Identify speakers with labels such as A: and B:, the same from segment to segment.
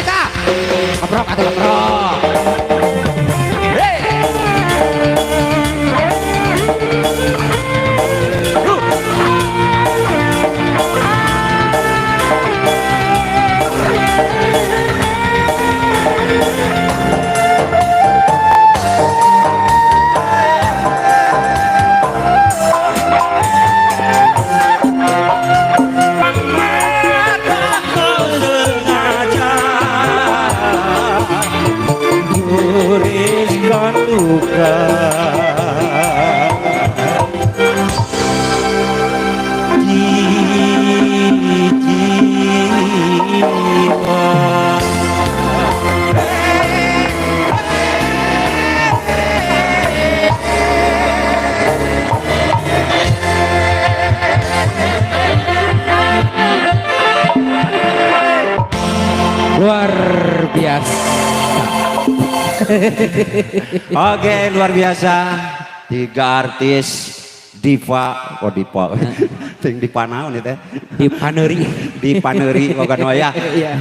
A: kita. Keprok atau keprok. Hey.
B: Turiskan luka di jiwa.
A: Luar biasa.
B: Oke, luar biasa. Tiga artis diva, oh diva. Ting diva naon ieu teh?
A: Di paneuri.
B: Di paneuri pokoknya ya.
A: Iya.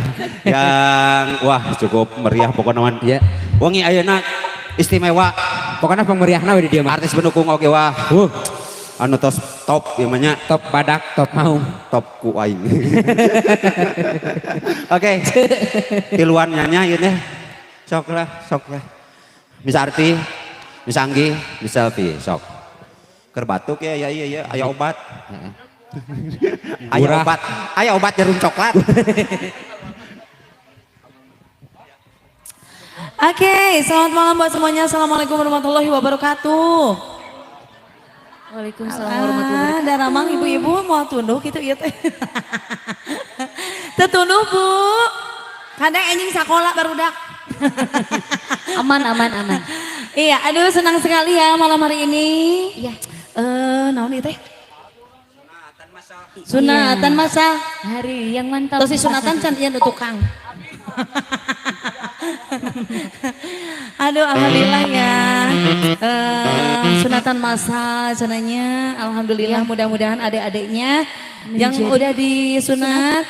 B: Yang wah cukup meriah pokoknya mah.
A: Iya.
B: Wengi ayeuna istimewa.
A: Pokoknya pemeriahna we di dieu mah.
B: Artis pendukung oke wah. Anu tos top ieu mah nya.
A: Top badak, top mau.
B: Top ku aing. Oke. Tiluan nyanyi ieu teh. Sok lah, sok lah. Miss Arti, Miss Anggi, Miss Selfie, sok. Keur batuk ya, ya iya iya, aya obat. Aya
A: Murah.
B: Obat, aya obat jarum coklat.
C: Oke, selamat malam buat semuanya. Assalamualaikum warahmatullahi wabarakatuh.
D: Waalaikumsalam warahmatullahi wabarakatuh.
C: Ah, daramang ibu-ibu mau tunduh gitu ya teh. Teu tunduh, Bu. Kadang anjing sekolah barudak.
D: Aman, aman, aman.
C: Iya, aduh, senang sekali ya malam hari ini.
D: Iya.
C: Eh, naon ieu teh? Sunatan masa.
D: Hari yang mantap.
C: Terus si sunatan can ieu nu tukang. Aduh, alhamdulillah ya. Sunatan masa cenanya, alhamdulillah, mudah-mudahan adik-adiknya yang udah disunat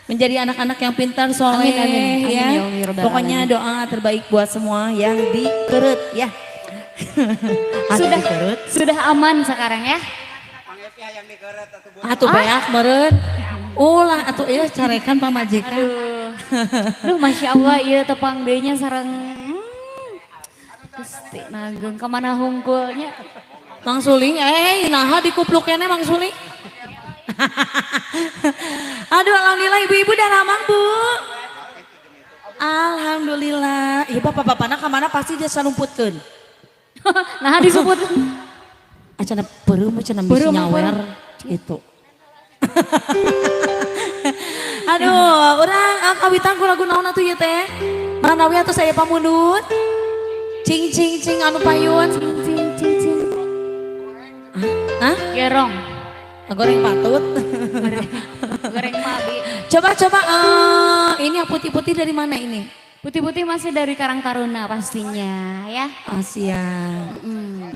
C: menjadi anak-anak yang pintar, soleh
D: Amin, amin. Amin,
C: ya.
D: ya Allah, ya Rabbal
C: Pokoknya
D: alamin.
C: Doa terbaik buat semua yang dikeret ya. Anu
D: Sudah
C: dikeret.
D: Sudah aman sekarang ya.
C: Atuh beak meureun. Ulah atuh ieu carekan pamajikan.
D: Aduh. Duh, Masya Allah, ieu tepang deui nya sareng Gusti nageung kemana hungkulnya.
C: Mang Suling, eh naha dikupluk keneh Mang Suling. Aduh, alhamdulillah, ibu-ibu daramang, Bu. Alhamdulillah. Iya, bapak-bapakna kemana, pasti dia salumputkeun.
D: Nah, disebut.
C: Acana peureum cenah bisi
D: Peureum,
C: nyawer itu. Aduh, urang kawitan ku lagu naon atuh ieu teh? Manawi atuh saya pamundut. Cing cing cing anu payun.
D: Cing cing cing cing.
C: Hah?
D: Gerong.
C: Goreng patut.
D: Goreng mabi.
C: Coba coba ini yang putih-putih dari mana ini?
D: Putih-putih masih dari Karang Taruna pastinya ya.
C: Asia.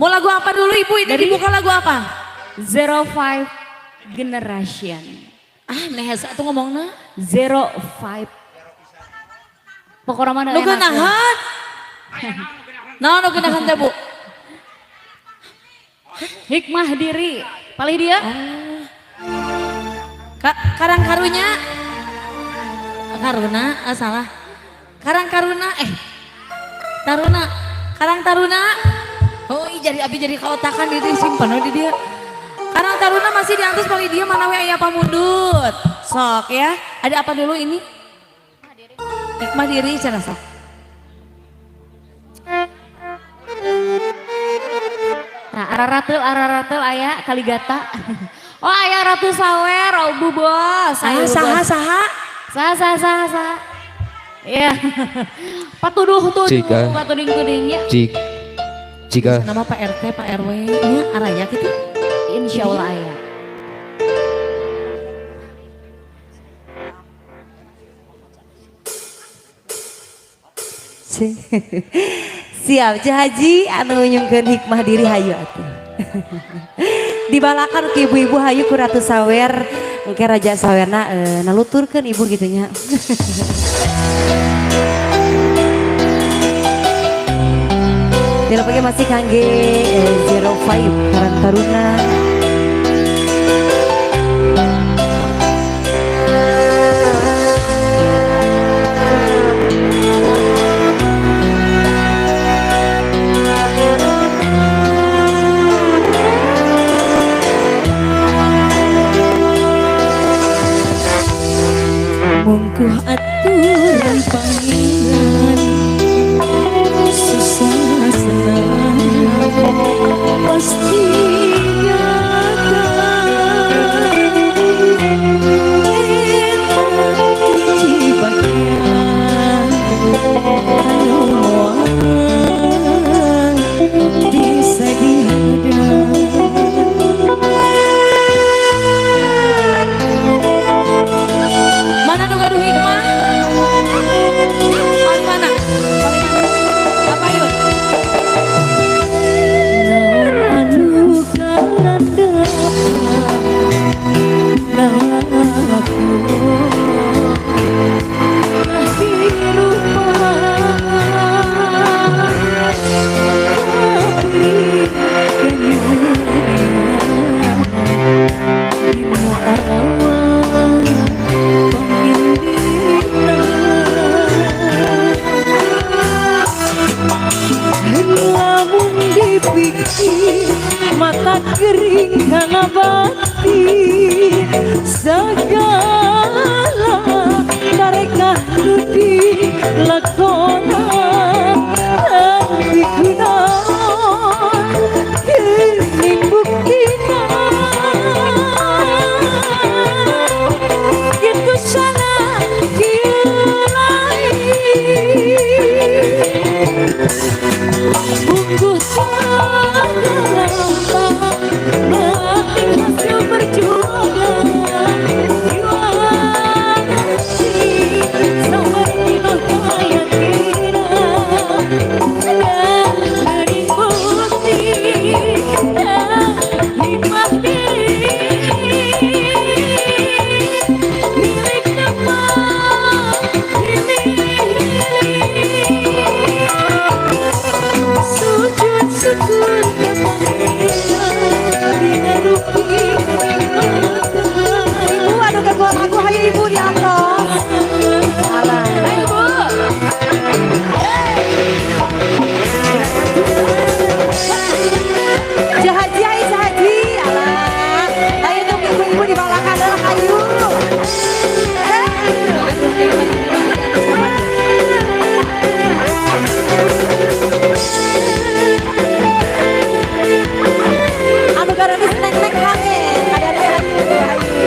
C: Mau lagu apa dulu, Ibu? Ini dibuka lagu apa?
D: Zero Five Generation.
C: Ah, nehesa tuh ngomongna.
D: Zero Five. Pokoknya mana
C: Nu geunahan. Naon nu geunahan teh, Bu?
D: Hikmah diri. Palih dia.
C: Karang Karunya. Karuna, ah, salah. Karang Karuna, eh. Taruna, Karang Taruna. Oh, iya, jadi abi jadi kaotakan itu simpen di dia. Karang Taruna masih diantos palih dia manawi aya pamundut. Sok ya. Ada apa dulu ini? Hikmah diri cenah sok.
D: Nah, ararateul ararateul aya kaligata. Oh, aya Ratu Sawer, oh Bu Bos.
C: Ah,
D: Ayo, Bu
C: saha
D: Bos.
C: Saha?
D: Saha saha saha saha. Iya. Patuduh tuduh,
A: Jika.
D: patuding tuding ya.
A: Jik. Jika
C: Nama Pak RT, Pak RW, nya araya gitu.
D: Insya Allah aya.
E: Siap, Ceu Haji anu nyungkeun hikmah diri, hayu atuh. Dibalakan ke ibu-ibu, hayu ku Ratu Sawer. Engke Raja Sawerna naluturkeun ibu gitu nya. Dilapake masih kangge 05 Karang Taruna.
C: Mungkuh aturan panggilan susah senang pasti nyata. Eta hiji bagian anu moal bisa dihadang. Mana nu gaduh hikmah? Paling mana? Paling mana? Apa yuk? Naon anu kalandapan laku
E: Lamun dipikir mata kering karena batin segala tarekah nu dilakonan tapi kunaon geuning buktina kitu sana kieu lain.
C: Bungkus segala batin hasil perjuangan sampai dina keyakinan dan dari bukti dan hikmah diri milik tempat sujud syukur kepada dina rupi.
E: Ibu anu kaguan aku hayu ibu di atas. Alah.
C: Ayo Bu.
E: Jahaji ayo jahaji. Alah. Ayo dong ibu-ibu di balakan lah ayo. Anu garanis neng-neng hange. Ada hayu hayu.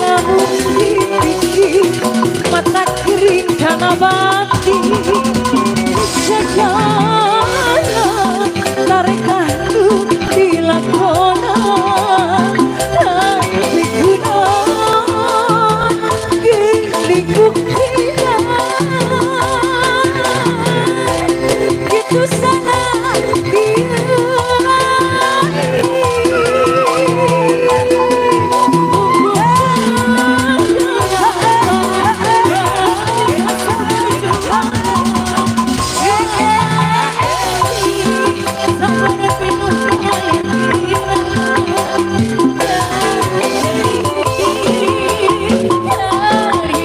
E: Lamun dipikir mata kering karena batin segala tarekah nu dilakonan tapi kunaon geuning buktina kitu sana kieu lain.
C: Dari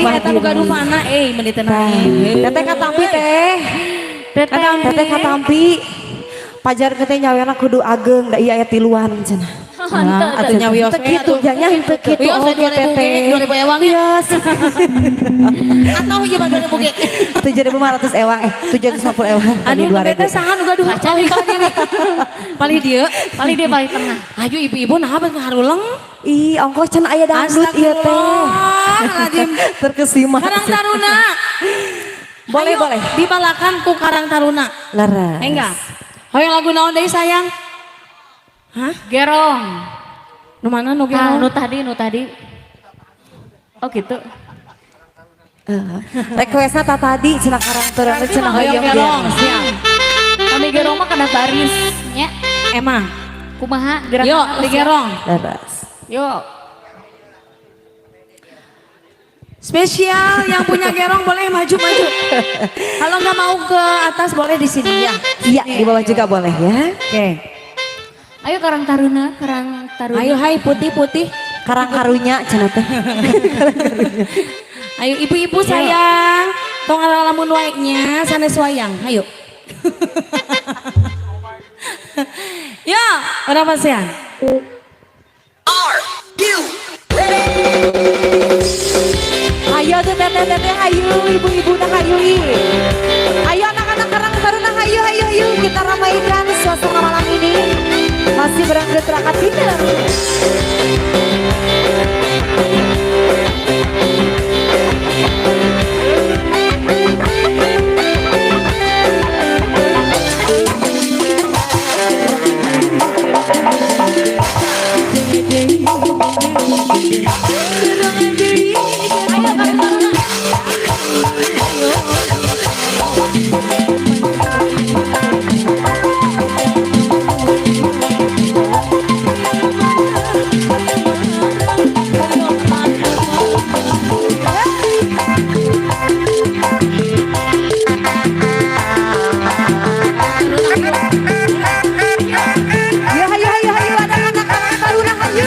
E: rumah
C: eta nu gaduh mana eh meuni teu naek.
E: Teteh katampi teh.
D: Teteh.
E: Teteh katampi. Pajar teh nyawena kudu ageng da ieu aya tiluan cenah.
C: Nah, atuh nya wios
E: Teu kitu nya henteu kitu
C: Wios
E: oge
C: 2000 ge,
E: teteh.
C: 2000 ewang ya.
E: Wios.
C: Atau ieu mah 2000 ge.
E: 7.500 ewang eh 750 ewang.
C: Aduh, nu
E: 2000.
C: teh saha nu gaduh paling paling dieu.
D: Paling dia paling tengah.
C: Ayo ibu-ibu nah apa haruleng?
E: Ih, ongkos can aya dangdut ieu teh.
C: Astagfirullahaladzim.
E: Terkesima.
C: Karang Taruna.
E: Boleh,
C: Ayo,
E: boleh.
C: Dibalakan ku Karang Taruna.
E: Leres.
C: Enggak. Hoyong lagu naon deui sayang? Hah?
D: Gerong.
C: Nu mana nu
D: Ah,
C: gerong?
D: nu tadi, nu tadi. Oh gitu.
E: Requestna ta tadi cenah Karang Taruna cenah
C: Hoyong
E: hoyong
C: gerong,
E: gerong.
C: siap.
D: Kami gerong mah kena baris nya.
C: Emang.
D: Kumaha gerakan
C: Yuk,
D: apa
C: di
D: sih?
C: gerong.
E: Leres.
D: Yuk.
C: Spesial yang punya gerong boleh maju-maju. Kalau nggak mau ke atas boleh di sini ya.
E: Iya, di bawah juga boleh ya.
C: Oke.
D: Ayo Karang Taruna, Karang Taruna.
C: Ayo hai putih-putih.
E: Karang karunya cenah teh.
C: Ayo ibu-ibu sayang. Tong ngalamun wae nya sanes wayang. Ayo. Ya, berapa siang?
E: Ayo tuh teteh teteh hayu ibu-ibu nah hayu ih. Ayo anak-anak Karang Taruna hayu hayu hayu kita ramaikan suasana malam ini. Masih berangkat rakat dinner. Ayo hayu hayu hayu anak-anak Karang Taruna hayu.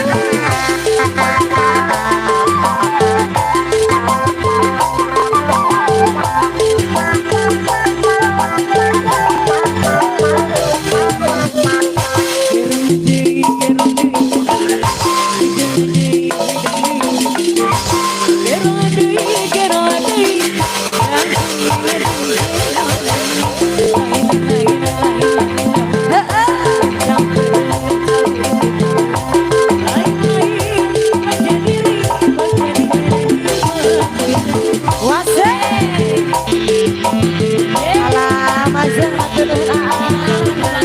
E: Wase. Alah, mazah hatur nuhun.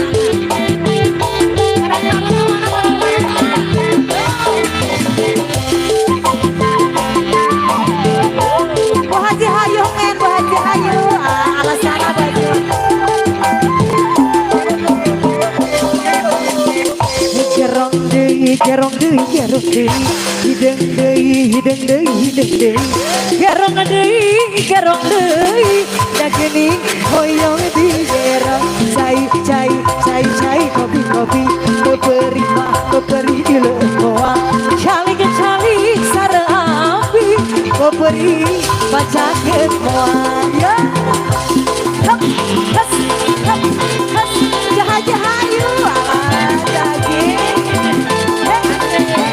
E: Bu Haji hayu men, Bu Haji hayu. Ah, alasan apa itu? Gerong deui, gerong deui, gerong deui. Hideung deui, hideung deui, hideung deui. Gerong deui, gerong deui. Da geuning hoyong digerong. Cai, cai, cai, cai, kopi, kopi. Peperi mah, peperi di leuweung. Calik, calik, sareng api. Peperi bacakeun moal. Ya. Hep, hes, hep, hes. Jaha, jahayu. Alah, daging. Heh, heh.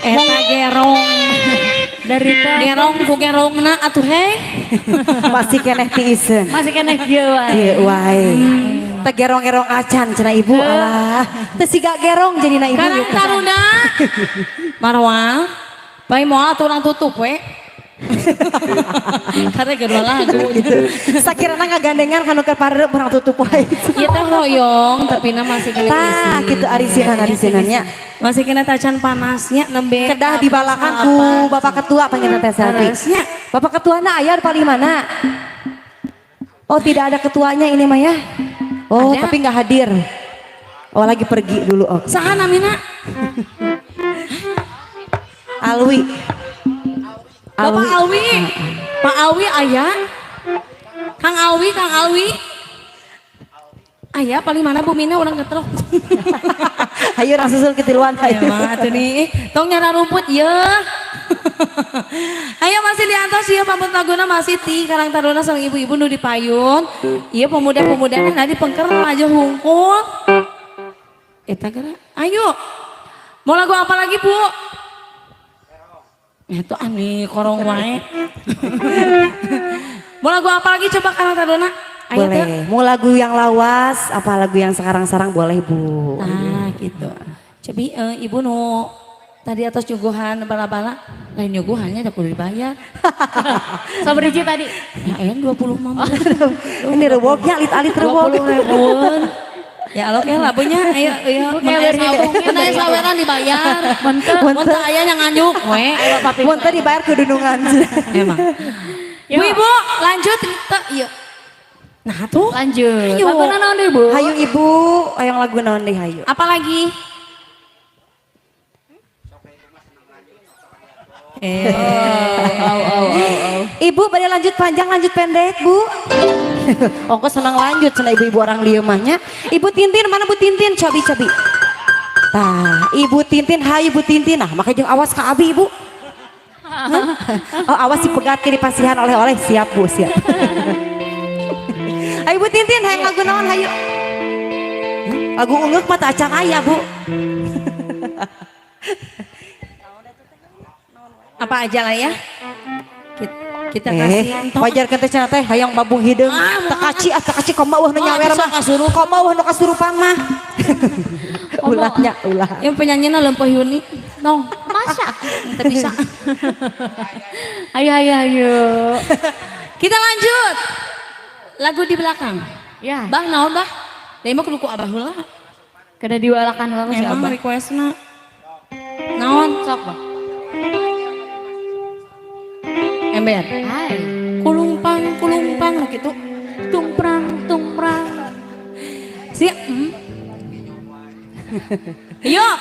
C: Eta gerong.
D: Dari tadi
C: Gerong ku gerongna atuh hei.
E: Masih keneh tiiseun.
D: masih keneh kieu wae.
E: Ieu wae. Teh gerong-gerong acan cenah ibu alah. Teu siga gerong jadina ibu.
C: Karang Taruna. Marwah. Bae moal atuh urang tutup we. Karena kedua lagu
E: Gitu. Sakirana ngagandengan kanu keur pareup urang tutup wae.
C: Ieu teh hoyong tapi na masih kena
E: Tah kitu arisinan arisinannya.
C: Masih kena tacan panasnya nembe.
E: Kedah dibalakan ku Bapak Ketua panggilna teh Selvi.
C: Harusnya.
E: Bapak Ketuana aya paling mana? Oh tidak ada ketuanya ini mah ya. Oh
C: Ada.
E: tapi nggak hadir. Oh lagi pergi dulu. Oh.
C: Saha namina?
E: Alwi.
C: Bapak Alwi. Pak Alwi aya. Kang Alwi, Kang Alwi. Aya paling mana bumina urang getrok.
E: Hayu langsung susul ketiluan hayu.
C: Emang atuh nih, tong nyara rumput ye. Ayo masih diantos ya pamut laguna masih ti Karang Taruna sareng ibu-ibu nu di payun. Iya pemuda-pemuda nah di pengker aja hungkul. Eta geura. Ayo. Mau lagu apa lagi, Bu? Itu aneh korong wae. Mau lagu apa lagi coba Karang Taruna? Ayo
E: Boleh.
C: teh.
E: Mau lagu yang lawas, apa lagu yang sekarang-sekarang boleh Bu.
C: Nah, gitu. Cobi ibu nu tadi atas nyuguhan bala-bala, lain nyuguhannya udah kudu dibayar.
D: Sabariji tadi.
C: Ya ayang 20 mah.
E: Ini rewoknya alit-alit rewok.
C: 20 ribuan. Ya Allah kayak labunya ayo ayo
D: Oke,
C: mun aya saweran dibayar.
D: Menteu.
C: Mun teu aya yang nganjuk we.
E: Mun teu dibayar kudunungan.
C: Emang. Bu Ibu, lanjut teu ieu. Nah tuh.
D: Lanjut.
C: Ayo.
D: Lagu naon deui, Bu?
E: Hayu ibu, hayang lagu naon deui hayu.
C: Apalagi? Eh,
D: Oh, oh, oh, oh.
E: Ibu pada lanjut panjang lanjut pendek bu. Ongko senang lanjut cenah ibu-ibu orang lieu mah nya. Ibu Tintin mana Bu Tintin? Cobi cobi. Tah, Ibu Tintin, hayu Ibu Tintin. Nah, makanya jeung awas ka abi ibu. Hah? Oh, awas dipegat ke dipasihan oleh-oleh. Siap Bu, siap. Ayo Bu Tintin, hayang lagu naon hayu. Lagu ungeuk mah teu acan aya Bu.
C: Apa aja lah ya. Kita kasih
E: Eh, wajar kan teh cenah teh hayang mabung hideung.
C: Ah,
E: Tekaci ah tekaci komo eueuh nu
C: Oh,
E: nyawer
C: bisa
E: mah.
C: kasurupan.
E: Komo eueuh nu kasurupan mah. Ulahnya ulah.
C: Yang penyanyinya Lempeh Yuni. Nong,
D: Masa?
C: kita bisa.
D: Ayo, ayo, ayo.
C: Kita lanjut. Lagu di belakang.
D: Ya,
C: Bah, naon bah? Da mah kudu ku abah heula.
D: kada diwalakan heula si
C: Emang
D: Abah.
C: requestna. Naon?
D: Sok, Bah.
C: Ember.
D: Hai.
C: Kulungpang, kulungpang nu kitu.
D: Tumprang, tumprang.
C: Siap. Yuk.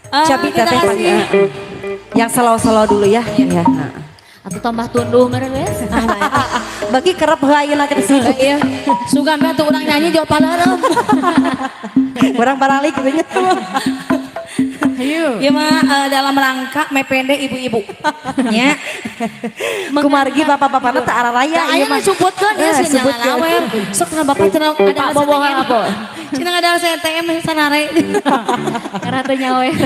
C: Eh,
E: Capi
C: kita
E: teteh
C: kasih.
E: panggil. Yang slow-slow dulu ya. Ya.
D: Atau tambah tunduh meureun geus.
E: Bagi kerep heula ayeuna ke sini.
C: Iya. Sugan we atuh urang nyanyi jauh palarem.
E: Urang baralik gitu nya.
D: Ayo.
C: Ieu mah dalam rangka mepende ibu-ibu. Nya.
E: Kumargi bapak-bapakna teu araraya
C: Aya
E: ieu
C: mah
E: mah.
C: suputkeun ya
E: Eh,
C: sih
E: sebutkeun.
C: lawer. Sok na bapak cenah ada
D: Pak bobohan apa?
C: Cenah ada ATM sanare.
D: Karena teu nyawer.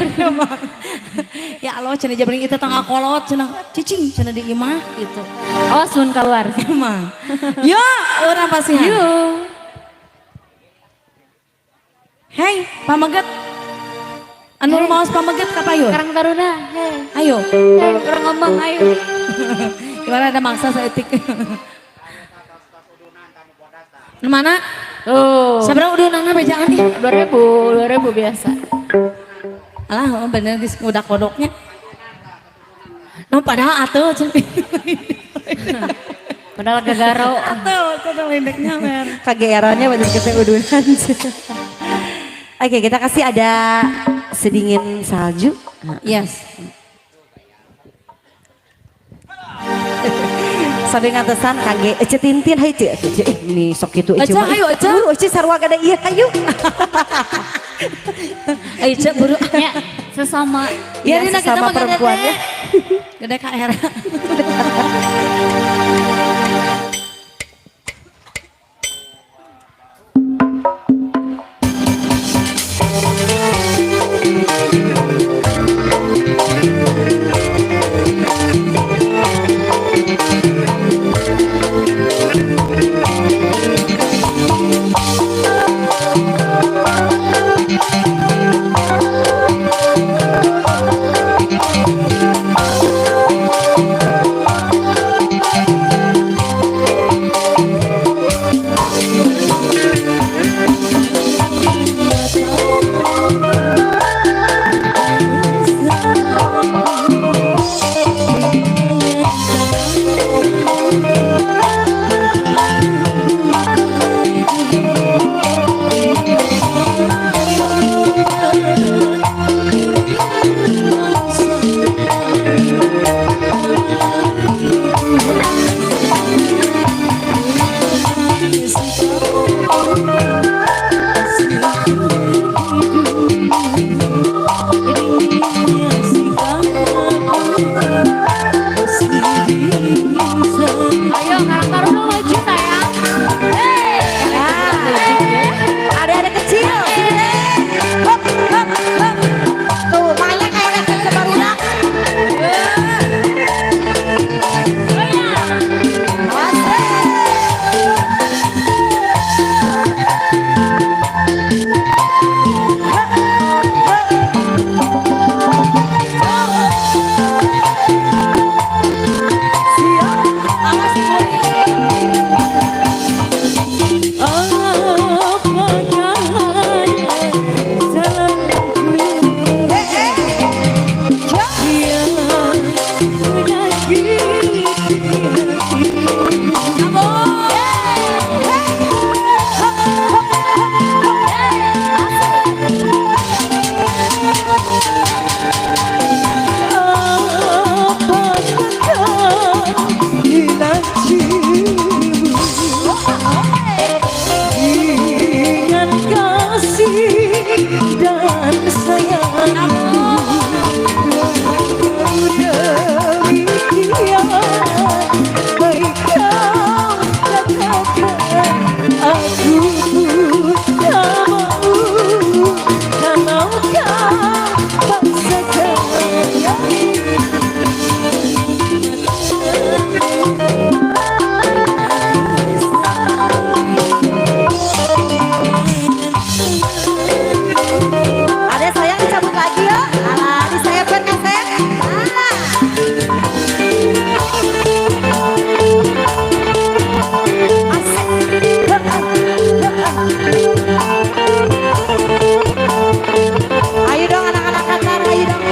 C: Ya Allah cenah jabring itu tangga kolot cenah cicing cenah di imah gitu.
D: Awas mun keluar.
C: Emang. Yo, urang pasihan.
D: Yuk.
C: Hei, pameget. Anu maos pameget ka payun?
D: Karang Taruna, hei.
C: Ayo.
D: Hei, kurang ngomong ayo.
C: Gimana ada maksa seetik. Nu mana?
D: Tuh.
C: Sabaraha udunanna bejaan ih.
D: 2000, 2000 biasa.
C: Alah, oh, bener geus udah kodoknya. Nah, padahal atuh cenah.
D: Padahal gagaro.
C: Atuh, cenah lendeknya mer.
E: Kageerannya banyak kita udunan. Oke, kita kasih ada sedingin salju.
C: Yes.
E: Sambil ngantesan kage Ece Tintin hayu Ece, Ece eh, ini sok kitu Ece.
C: Ece,
E: mah.
C: hayu, Ece.
E: Buru Ece sarua gada ieu hayu.
C: Ayo cek buru.
D: Ya, sesama.
E: Ya,
C: Biarin lah kita
E: sesama
C: mah gede
E: perempuan ya.
C: Gede KR.
D: Ayo Karang Taruna maju sayang. Hey.
E: Ada-ada kecil, sini deh. Hop, hop, hop. Tuh, mainnya kayak resep sebarudak. Asik. Siap.
C: Awas kuring.
E: Eh, eh. Siap.
F: Dengan kasih dan sayang demikian baik kau katakan aku pun tak mau kalau kau paksakan.
E: Ada sayang dicabut lagi ya. Alah, disayapkan kan sayang. Alah. Asik. Ayo dong anak-anak Qatar, ayo dong.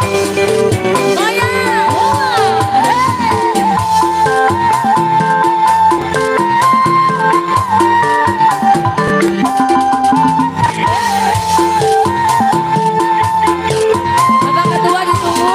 C: Bapak Ketua ditunggu.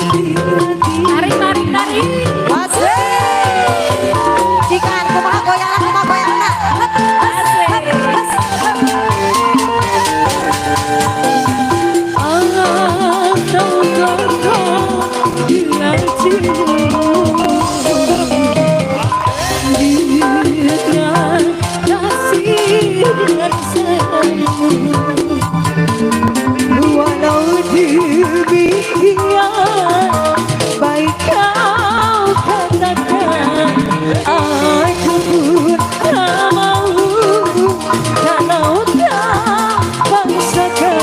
D: Tarik tarik tarik.
E: Asik. Cikan, kumaha goyangna, kumaha goyangna. Hep, hep, hep, hep.
F: Walau demikian baik kau katakan aku pun tak mau kalau kau paksakan.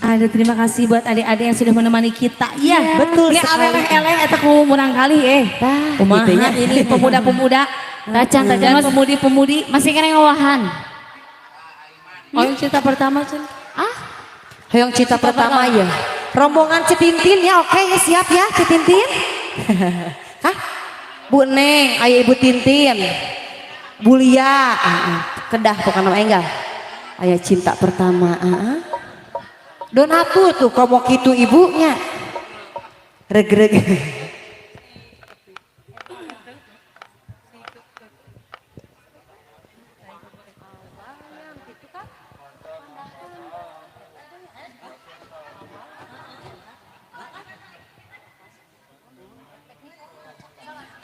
C: Ada terima kasih buat adik-adik yang sudah menemani kita. Iya,
E: Betul
C: Ini
E: sekali.
C: eleh-eleh eta ku murang kali eh.
D: Tah,
C: Kumaha
D: gitu nya.
C: ini pemuda-pemuda
D: Tacan tacan
C: dan
D: mas,
C: pemudi-pemudi.
D: masih kena ngawahan.
C: Oh, yang cerita pertama, Cen.
D: Ah,
E: Hoyong cinta pertama ya. Rombongan Citintin ya, oke ya siap ya Citintin. Hah? Bu Neng, ayo Ibu Tintin. Bu Lia, kedah pokoknya nama enggal. Ayo cinta pertama, Donatu tuh komo kitu ibunya. Reg-reg.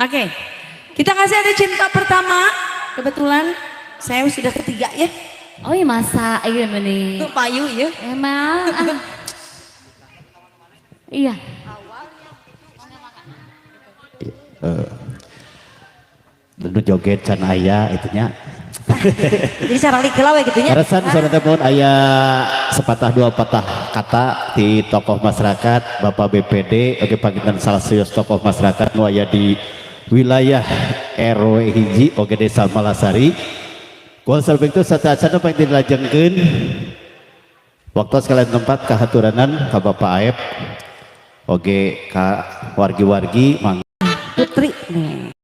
C: Oke. Kita kasih ada cinta pertama. Kebetulan saya sudah ketiga ya.
D: Oh iya masa, iya meni.
C: Tuh payu ya.
D: Emang. Ah. Iya.
G: Nu joget can aya itunya.
E: Jadi saralik heula we kitu nya.
G: Kaleresan saur teh pun aya sepatah dua patah kata di tokoh masyarakat Bapak BPD oge panginten salah serius tokoh masyarakat nu aya di wilayah RW 1 oge Desa Malasari. Kual salbeng itu sateuacanna pang dilajengkeun waktu sekalian tempat kahaturanan ka Bapak Aep oge ka wargi-wargi mang.
E: Putri nih.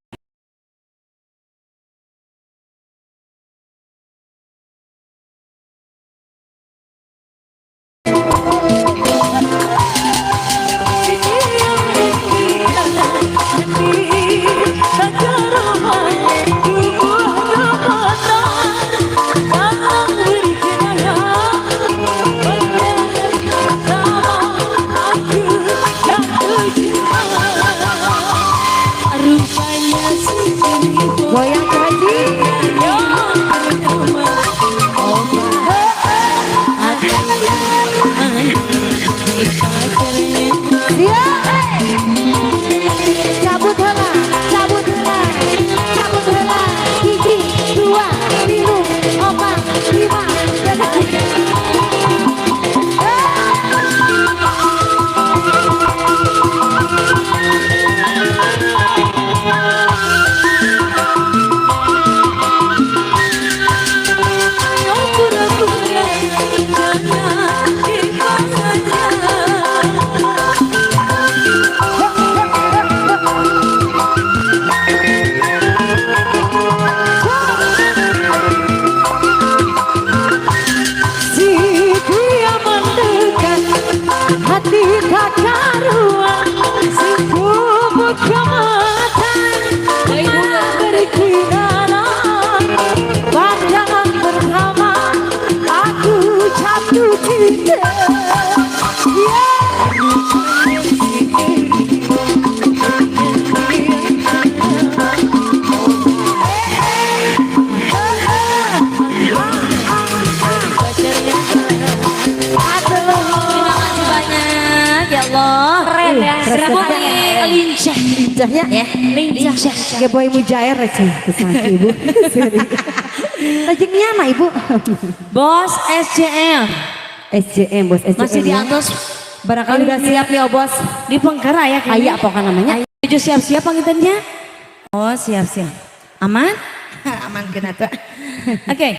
E: Goyang Haji. Siap. Cabut heula, cabut heula, cabut heula. 1, 2, 3, 4, 5, 6. Si dia mendekat, hati tak karuan, si buka mata, berkhianat. Pandangan pertama, aku jatuh cinta. Yeah.
C: Terima kasih banyak ya Allah.
D: Keren ya.
C: Ibu lincah.
E: Lincahnya
C: Ya, lincah.
E: Kayak boy mujair sih kesana ibu. Lajengnya mah ibu.
C: Bos SCM
E: SJM bos SJM.
C: masih di
E: ya.
C: atas.
E: Barangkali udah siap nih oh bos.
C: Di Pengkera ya kayaknya.
E: Aya pokoknya namanya.
C: Ayo siap-siap pangintennya. Oh siap-siap. Aman? Aman kena tuh. Oke.